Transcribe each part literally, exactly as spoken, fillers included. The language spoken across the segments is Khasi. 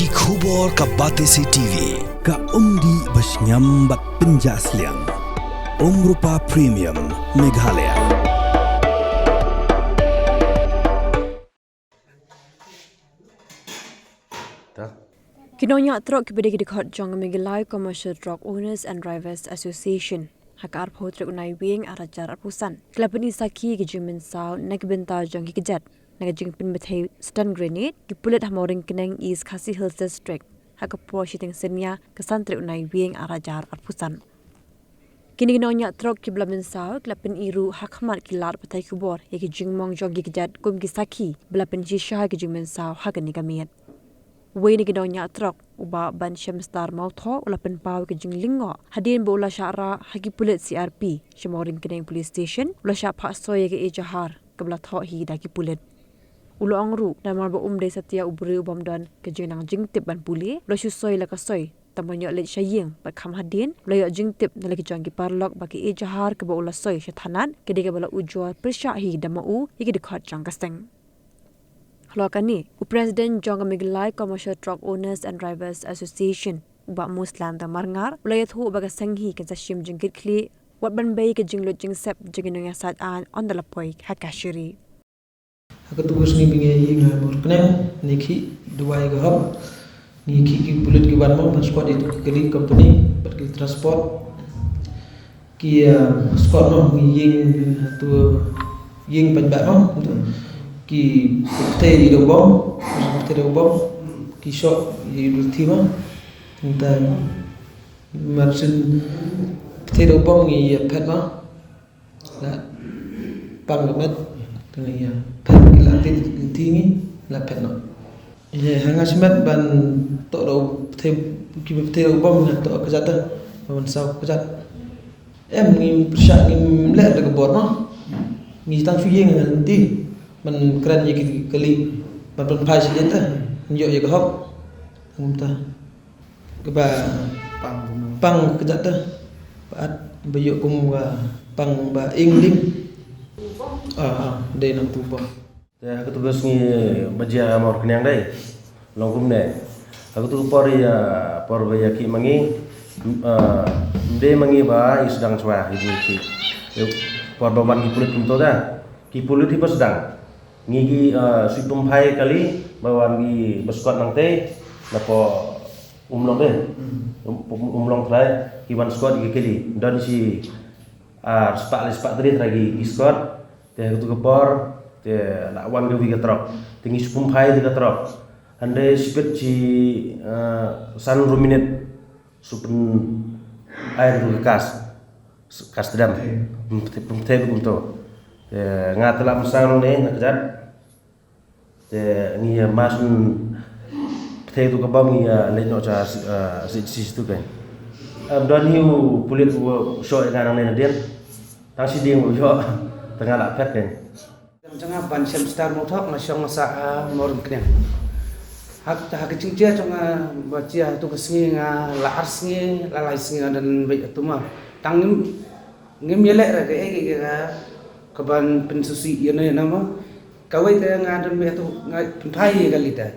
Ki khubor ka Batesi T V, ka umdih ba shngiam bad pynjah sliang. Umrupa Premium, Meghalaya. Ki nongñiah trok kiba dei ki dkhot jong ka Meghalaya Commercial Truck Owners and Drivers Association, ha ka arphew tarik u Naiwieng arhajar arphew san, ki la pyni sakhi ki jingmynsaw na ka bynta jong ki kjat na ka jingpynbthei stun grenade ki pulit ha Mawryngkneng, East Khasi Hills District, ha ka por shiteng synñia ka san tarik u Naiwieng arhajar arphew san. Kine ki nongñiah trok kiba la mynsaw ki la pyni ruh ha khmat ki lad pathai khubor ïa ki jingmong jong ki kjat kum ki sakhi ba la pynshisha ki jingmynsaw ha kane ka miet. Uwei na ki nongñiah trok, u Bah Banshemstar Mawthoh, u la pynpaw ïa ka jinglyngngoh hadien ba u la shah rah ha ki pulit C R P sha Mawryngkneng Police Station, u la shah phah soi ïa ka ejahar kaba la thoh hi da ki pulit. U la ong ruh, namar ba um dei satia u briew u bym don ka jingnang jingtip ban pule, u la shu soi la ka soi, tang ban ïoh leit sha ïing, bad kham hadien u la ïoh jingtip na la ki jong ki paralok ba ka ejahar kaba u la soi sha thanat ka dei kaba la ujor pyrshah hi da ma u ïa ki dkhot jong ka seng. Halor kane, u President jong ka Meghalaya Commercial Truck Owners and Drivers Association, u Bah Muslanda Marngar, u la ïathuh ba ka seng hi kan sa shim jingkitkhlieh wat ban bei ka jinglut jingsep jong ki nongïasaid aiñ ynda la poi ha kashari. Ha katu ka sngi ba ngi ïeng ha Mawryngkneng, ngi khih duwai ka hok, ngi khih ki pulit ki wan mo ban squad ïa tu ki kali company bad ki transport. Ki, ah, squad mo, ngi ïeng, ah, tu ïeng paidbah mo, tu. Ki pyrthei ïa u bom, pyrthei ïa u bom, ki shoh ïa u dulthi mo. Nta mar syn pyrthei ïa u bom ngi ïa phet mo. La pang ka met, ka ngi ïa phet, ki la phet, ki ti ngi, la phet noh. Ïa, ha nga shimet ban toh da u pyrthei, ki pyrthei da u bom, nga toh ka jat da, ban saw ka jat. Em, ngim pyrshah, ngim leh da ka bor noh. Ngi tang shu ïeng ngan ti ban kren ïa ki kali, ban pynphai sha ïing ta, ngi ïoh ïa ka hok. Ngam ta. Kaba pang kumno? Pang ka jat ta. Ba at ba ïoh kum ba pang ba ing ling. Ah, ah, dei nang tu bom. Te ha katu ka sngi ba jia ha Mawryngkneng dei. Long kumne. Ha katu ka por ïa, por ba ïa ki ma ngi, ah, dei ma ngi ba i sdang chwa i ki. Por ba wan ki pulit kumto da. Ki pulit i ba sdang. Ngi ki, ah, shu pynphai kali ba wan ki ba squad nangtei, na po um long de. Hmm. Um, um, um long trai ki wan squad ki kali. Don shi, ah, spah le spah tri trai ki, ki squad. Te katu ka por te la wan ka wi ka trok. Te ngi shu pynphai te ka trok. Hynrei spit shi, ah, san ru minit. Shu pyn ai ruh ka kas, kas tdem. Pynpthe, pynpthe ruh kumto. Te nga te la msang ne na kjat. Te ngi ïa mas pynpthe ruh ka bam ngi ïa leit noh cha si, eh, si, si, situ kan. Em, don hi u pulit u shoh ïa nga nangne nadien. Tang shi dieng u shoh. Te nga la phet kan. Jong nga Banshemstar Mawthoh, nga shong sah, ah, Mawryngkneng. Ha ka, ha ka jingjia jong nga ba jia ha tu ka sngi nga la ar sngi, la lai sngi nga don beit ha tu ma. Tang ngim, ngim ïaleh re kaei kaei ka, ka ban pynsngewsih ïa no ïa no ma. Kawei ka nga don beit ha tu nga pynphai ïa ka liter.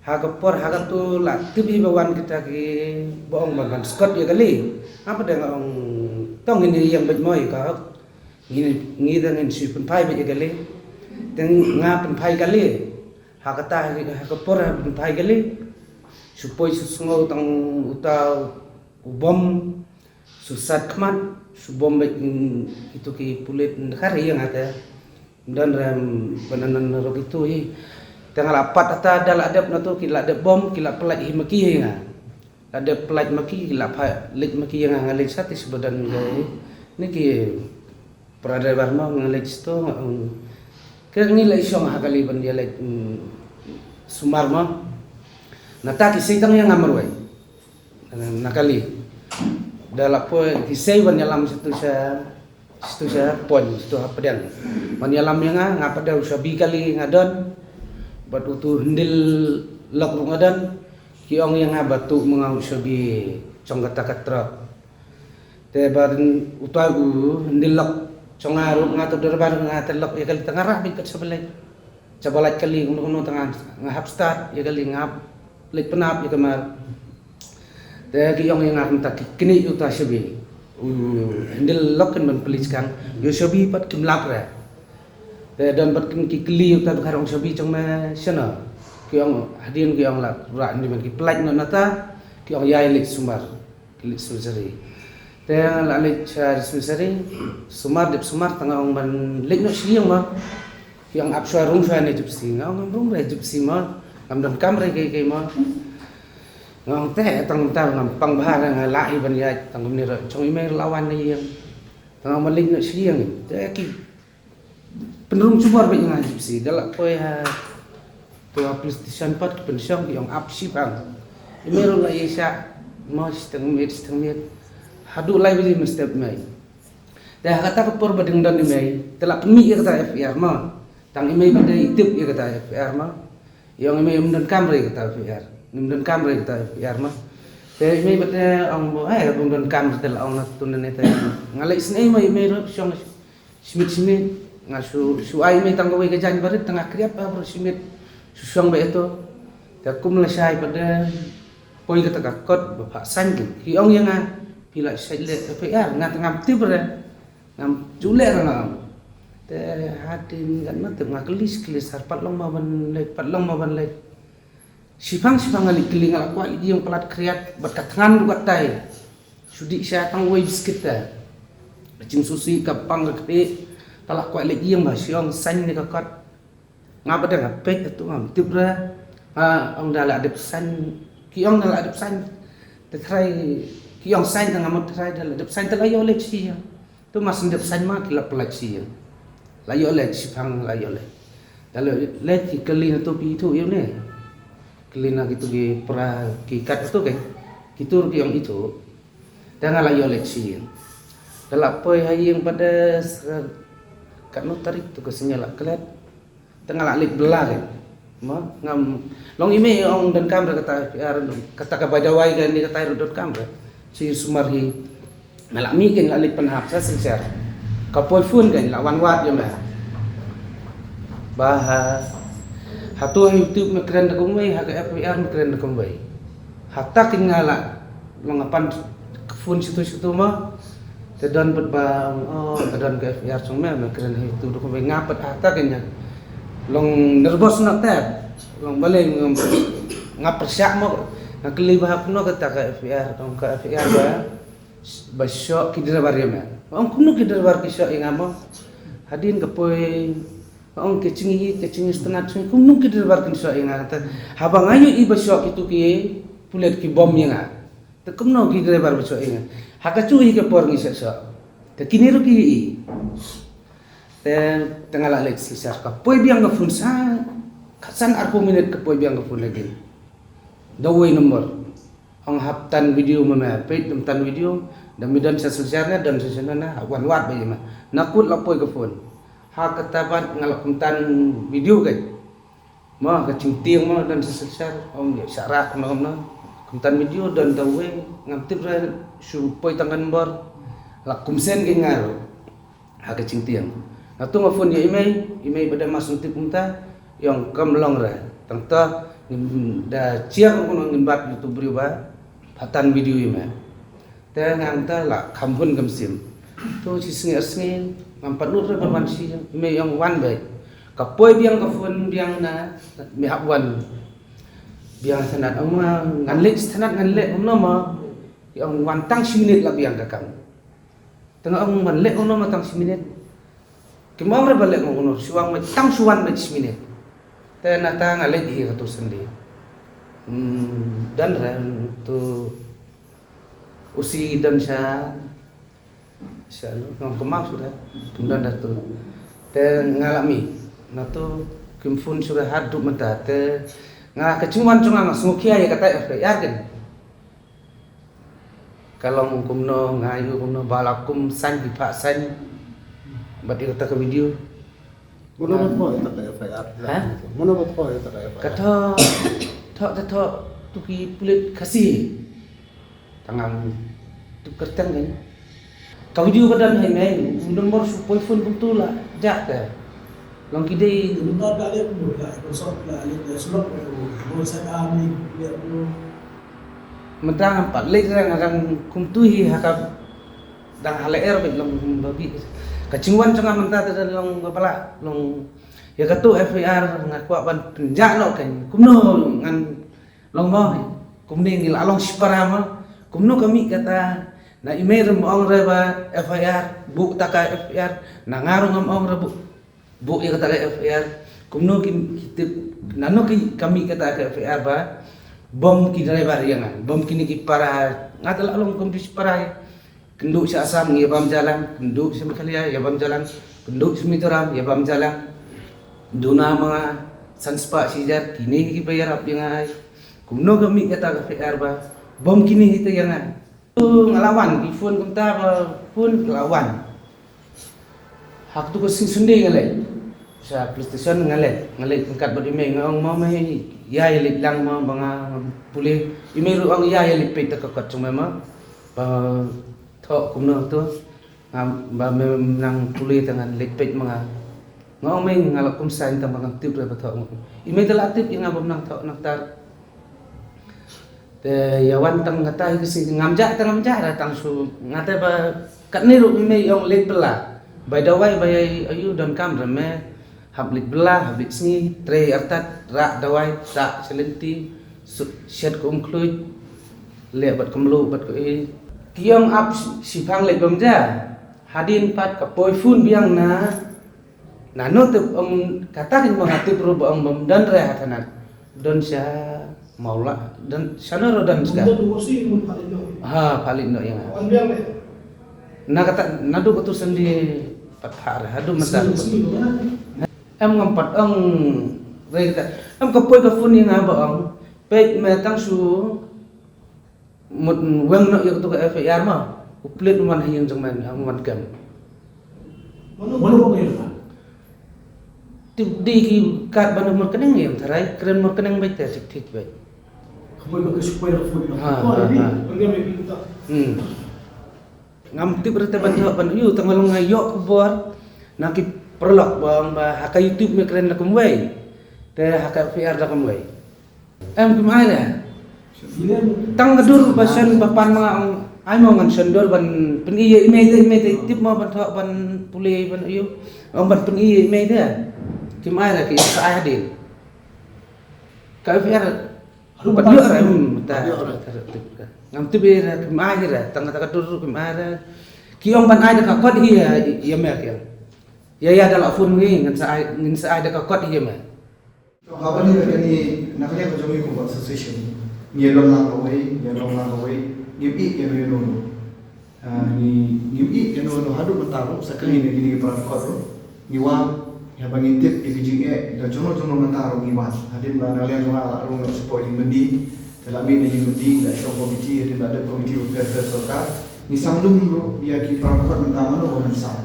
Ha ka por ha katu la tip hi ba wan kita ki ba ong ban, ban squad ïa kali. Nga pat nga ong tong ngin ïeng beit mo ïa ka. Ngi, ngi dang ngin shu pynphai beit ïa kali. Te nga pynphai kali. Ha kata ha ka por ha pynphai kali. Shu poi shu sngew tang uta u bom. Shu sat khmat, shu bom beit, mm, itu ki pulit ndkar ïa nga te. Mdan rem bananan rok itu hi. Te nga la pat ata da la dep na tu ki la dep bom, ki la pynlait hi ma ki ïa nga. La dep pynlait ma ki, ki la pha leit ma ki ïa nga, nga leit sat ti shu badan ga hi. Ni ki para driver ma nga leit sto nga, mm, kira ngi la i shong ha kali ban ïa leit, mm, sumar ma. Na ta ki sei tang ïa nga marwei. Na kali. Da la poi ki sei ban ïalam situ sha, situ sha pon, situ ha pdeng. Ban ïalam ïa nga, nga pat da u shabi kali nga don. Bad utu handle lock ruh nga don. Ki ong ïa nga ba tu ma nga u shabi jong kata ka truck. Te ba utai u handle lock jong nga ruh nga tu derbar nga te lock ïa kali te nga rah beit kat sha balai. Sha balai kali kumno kumno te nga, nga hap start ïa kali nga hap Leit pynap ïa ka mar. Te ki ong ïa nga kumta ki knieh ïa uta shabi. U handle lock kan ban plie skang. Ïa shabi pat kim lap re. Te don pat kin ki kylli ïa uta ba ka ong shabi jong me shano. Ki ong hadien ki ong la rah ni man ki pynlait noh nata. Ki ong ïa leit sumar. Ki leit sumar sari. Te la leit sha sumar sari. Sumar dep sumar tang ong ban leit noh sha ïing ma. Ki ong ap shuwa rung shuwa ne jipsi, nga ong ngam rung re jipsi ma, ngam donkam re kei kei ma. Nga ong te tang mynta ngam pang bha re, nga lah hi ban ïaid tang kumne re, jong i mei re la wan na ïing. Tang nga malik na shi ïing te ki pynrung jubor bad nga jipsi, da la poi ha to ha police station pat ki pynshong ki ong ap shipang. I mei re la ïa shah ma shiteng miet shiteng miet. Haduh lai baje mynstep mei. Te ha kata ka por ba dang don i mei, te la pynmih ïa kata F I R ma. Tang i mei ba dei i tip ïa kata F I R ma. I ong i mei ym donkam re ïa kata F I R. Ym donkam re ïa kata F I R ma. Te i mei ba te ong ba eh ym donkam re te la ong na tu ne te. Nga leit sngewsih ma i mei ruh shong shimit shimit. Nga shu shu ai i mei tang kawei ka jaiñ barit tang nga kriat ba ruh shimit. Shu shong ba ito. Te kum lashai pat de poi kata ka kot ba phah sain ki. Ki ong ïa nga phi la shait leh F I R, nga te ngam tip re. Ngam ju leh re nga ong. Te hadien ngan ma tip nga kylli kylli sar pat long ma ban leit, pat long ma ban leit. Shipang shipang nga leit kylli nga la kwah leit ïing palat kriat bad ka thngan ruh katai. Shu dih sha tang wei biskit te. Ka jingsngewsih ka pang ka kti. Te la kwah leit ïing ba shong sain ne ka kot. Nga pat de nga peit atu ngam tip re. Ha ong da la dep sain. Ki ong da la dep sain. Te trai ki ong sain te nga mut trai da la dep sain te la ïoh leit shi ïing. Tu mas dep sain ma ki la pynlait shi ïing. La ïoh leit shipang la ïoh leit. Da la leit ki kylli na tu phi ithuh ïa une. Kylli na kitu ki pra ki kat atu ke. Kitu ki ong ithuh. Te nga la ïoh leit shi ïing. Da la poi ha ïing pat de sa katno tarik tu ka sngi la klet. Te nga la leit bylla re. Ma ngam long i mei ong donkam re kata F I R kata ka bai dawai ka ni kata ruh donkam re. Shi sumar hi nga la mih kein la leit pynhap sa Silchar. Ka poi phone kein la wan wad ïa me. Ba ha ha tu ha YouTube me kren da kumwei ha ka F I R me kren da kumwei. Hata kein nga la long nga pan phone shitu shitu ma. Te don pat ba oh ka don ka F I R jong me me kren ha YouTube da kumwei nga pat hata kein nga long nervous na te. Long balei nga pyrshah ma nga kylli ba ha kumno kata ka F I R ong ka F I R ba ba shoh ki driver ïa me. Ong kumno ki driver ki shoh ïa nga ma. Hadien ka poi ong ki chingi ki chingi stunat chingi kumno ki driver kin shoh ïa nga kata. Haba nga ïohi ba shoh kitu ki pulit ki bom ïa nga. Te kumno ki driver ba shoh ïa nga. Ha ka chu hi ka por ngi shoh shoh. Te kine ruh ki ïohi. Te te nga la leit Silchar ka poi biang ka phone sa ka san arphew minit ka poi biang ka phone lagi. Da wei number. Ong hap tan video ma me peit dum tan video da mi don sa Silchar ne don sa Silchar ne hap wan wad ba ïa me. Na kut la poi ka phone. Ha kata bad nga la kum tan video ka. Ma ka jingtieng ma don sa Silchar ong ïa sha rak no no. Kum tan video don da wei ngam tip re shu poi tang ka number. La kum sen ka nga ruh. Ha ka jingtieng. Nga tu nga phone ïa i mei, i mei ba da mas tip kumta, ïong kam long re. Tang ta ngin da chiar kumno ngin bat ïa utu briew ba pha tan video ïa me. Te nga ta la kham hun kam sim. Tu shi sngi ar sngi ngam pat lut re ban wan shi i mei ïong wan beit. Ka poi biang ka phone biang na me hap wan. Biang thanat ong ma ngan leh thanat ngan leh kumno ma. Ïong wan tang shi minit la biang ka kam. Te nga ong ban leh kumno ma tang shi minit. Kim ong re ba leh kumno, shu wan ma tang shu wan ma shi minit. Te na ta nga leh hi ka tu sendiri. Hmm, dan re tu usi dan sha sha lo ngam kemau suda. Kim dan da tu. Te nga la mi na tu kim phone suda haduh mynta te nga ka chingwan chunga nga sngewkhia ïa kata F I R kan. Ka long kumno nga ïoh kumno ba la kum sain ki phah sain. Bad ïa kata ka video. Mano ba thoh ïa kata F I R? Ha? Mano ba thoh ïa kata F I R? Ka thoh thoh ta thoh tu ki pulit Khasi. Tang ngam tu kyrteng kan. Ka video ka don hai mei, um don bor shu poi phone kumtu la jah te. Long ki dei. Mynta ka leh kumno, ka konsol ka leh ka sulok ka kumno, sa ka mi leh kumno. Mynta ngam pat leh, nga dang kumtu hi ha ka dang ha lyer beit long kumno beit. Ka jingwan jong nga mynta te long ba la long ïa kato F I R nga kwah ban pynjah noh kein. Kumno ngan long mo, kumne ngi la long shipara mo. Kumno ka mih kata, na i mei ruh ym ong re ba F I R, buh kata ka F I R, na nga ruh ngam ong re buh, buh ïa kata ka F I R. Kumno ki, ki tip, nano ki ka mih kata ka F I R ba bom ki driver ïa nga, bom kine ki para, nga te la long kum ki shipara. Kynduh sha Assam ïa bam jalang, kynduh sha Meghalaya ïa bam jalang, kynduh sha Mizoram ïa bam jalang. Duna ma nga san spah shi hajar, kine kiba ïarap ïa nga ai. Kumno ka mih kata ka F I R ba bom kine hi te ïa nga. Tu nga la wan, ki phone kumta ba phone ka la wan. Ha katu ka sngi Sunday nga leit sha police station, nga leit, nga leit ryngkat bad i mei, nga ong mo, mei, ïa, ïa leit lang mo ba nga pule. I mei ruh ong ïa, ïa leit peit da ka kot jong me mo. Ba thoh kumno to, nga ba me nang pule te ngan leit peit ma nga. Nga ong mei nga la kum sign tang ba ngam tip re ba thoh. I mei te la tip ïa nga ba me nang thoh nangtar. Te ïa wan tang kata hi ka sngi ngam jah te ngam jah re tang shu nga te ba katne ruh i mei ong leit bylla. Bai dawai bai ayu donkam re me hap leit bylla, hap leit sngi, trei artat, rah dawai, sah sha lynti, shet kum khluit, leh bad kumlu bad ko i. Ki ong ap shiphang leit bam ja. Hadien pat ka poi phone biang na. Nano tip ong kata kin ba nga tip ruh ba ong bym don re ha thanat. Don sha Mawlai, don sha no ruh don sha. Ha, palik no ïa nga. Na kata nado katu sandi pat phah re haduh mynta. Em ngam pat ong re kata. Em ka poi ka phone ïa nga ba ong peit me tang shu mut weng noh ïa katu ka F I R ma. U plit wan ha ïing jong me, wan kem. Mano mano ba ïa. Tip di ki kat ban mor keneng ïa tharai kren mor keneng beit te thik thik beit. Khuboi ba ka shuboi la khuboi. Ha ha ha. Hmm. Ngam tip re te ban ïoh ban ïoh tang long nga ïoh khubor na ki paralok ba ong ba ha ka YouTube me kren la kumwei. Te ha ka F I R la kumwei. Em kim ai re. Tang ka dur ba shen ba pan ma nga ong ai mo ngan shen dur ban pyni ïa i mei te, i mei te tip mo ban thoh ban pule ban ïoh. Ong ban pyni ïa i mei te. Kim ai re ki sa ai hadien. Ka F I R Rupa dia orang ta. Ngam tip ïa kim ai re tang kata ka dur kim ai re. Ki ong ban ai da ka kot hi ïa me ki. Ïa ïa da la phone ngi ngan sa ai, ngan sa ai da ka kot hi ïa me. Haba ngi kane na kane ka jong ngi kum association. Ngi long lang kawei, ngi long lang kawei. Ngi ïa no ïa no. Ah, ngi, ngi ïa no ïa no haduh mynta ruh, sa kali ne kine ki para dkhot ruh. Ngi wan, ïa ba ngi tip ïa ki jingeh, da jong no jong no mynta ruh ngi wan. Hadien ba na liang jong nga la rung la support ïa Mendi, te la mih na ïa Mendi, la shong komiti, hadien ba dep komiti ba pher pher sorkar. Ngi sam lum ruh ïa ki para dkhot mynta mano ba mynsaw.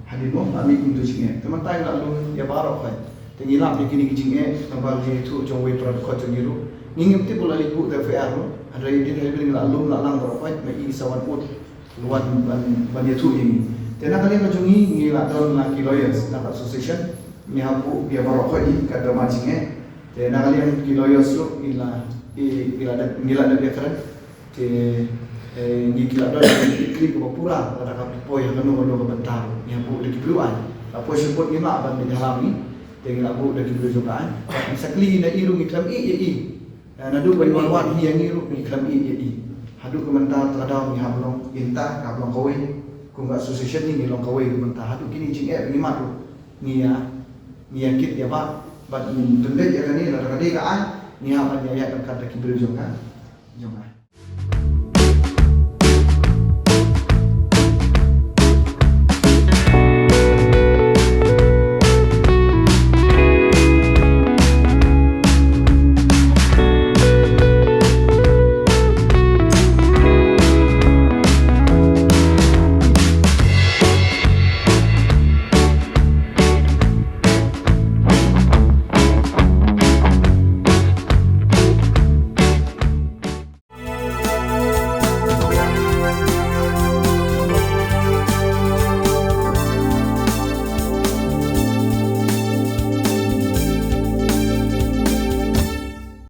Hadien mo la mih kum tu jingeh. Te mynta ngi la lum ïa baroh khoit. Te ngi lap ïa kine ki jingeh, tang ba ki jingeh tu jong wei para dkhot jong ngi ruh. Ngi ngim tip ba la leit buh da F I R ruh. Hadien hadien ngi la lum la lang baroh khoit, ma i sa wan ut. Wan ban, ban ïathuh ïa ngi. Te na ka liang ka jong ngi ngi la don la ki lawyers na ka association. Ngi hap buh ïa baroh khoit ïa ka drama jingeh. Te na ka liang ki lawyers ruh ngi la, ngi la dep, ngi la dep ïakren. Te, eh, ngi ki la don ki kli kaba pura lada ka poi ha kano kano ka bynta ruh. Ngi hap buh da ki briew aiñ. La poi sha court ngim lah ban bit ha lam ngi. Te ngi la buh da ki briew jong ka aiñ. Ngi sa kli na i ruh ngi khlem ïeh ïa i. Eh, naduh ba i wan wad hi ïa ngi ruh ngi khlem ïeh ïa i. Haduh ka mynta ka daw ngi hap long, ynta ka hap long kawei. Kum ka association ngi, ngi long kawei ka mynta haduh kine jingeh ngi mad ruh. Ngi ïa, ngi ïa kit ïa ba, bad ngi pyndep ïa kane lada ka dei ka aiñ, ngi hap ban ïa ïa ka kat da ki briew jong ka, jong ka.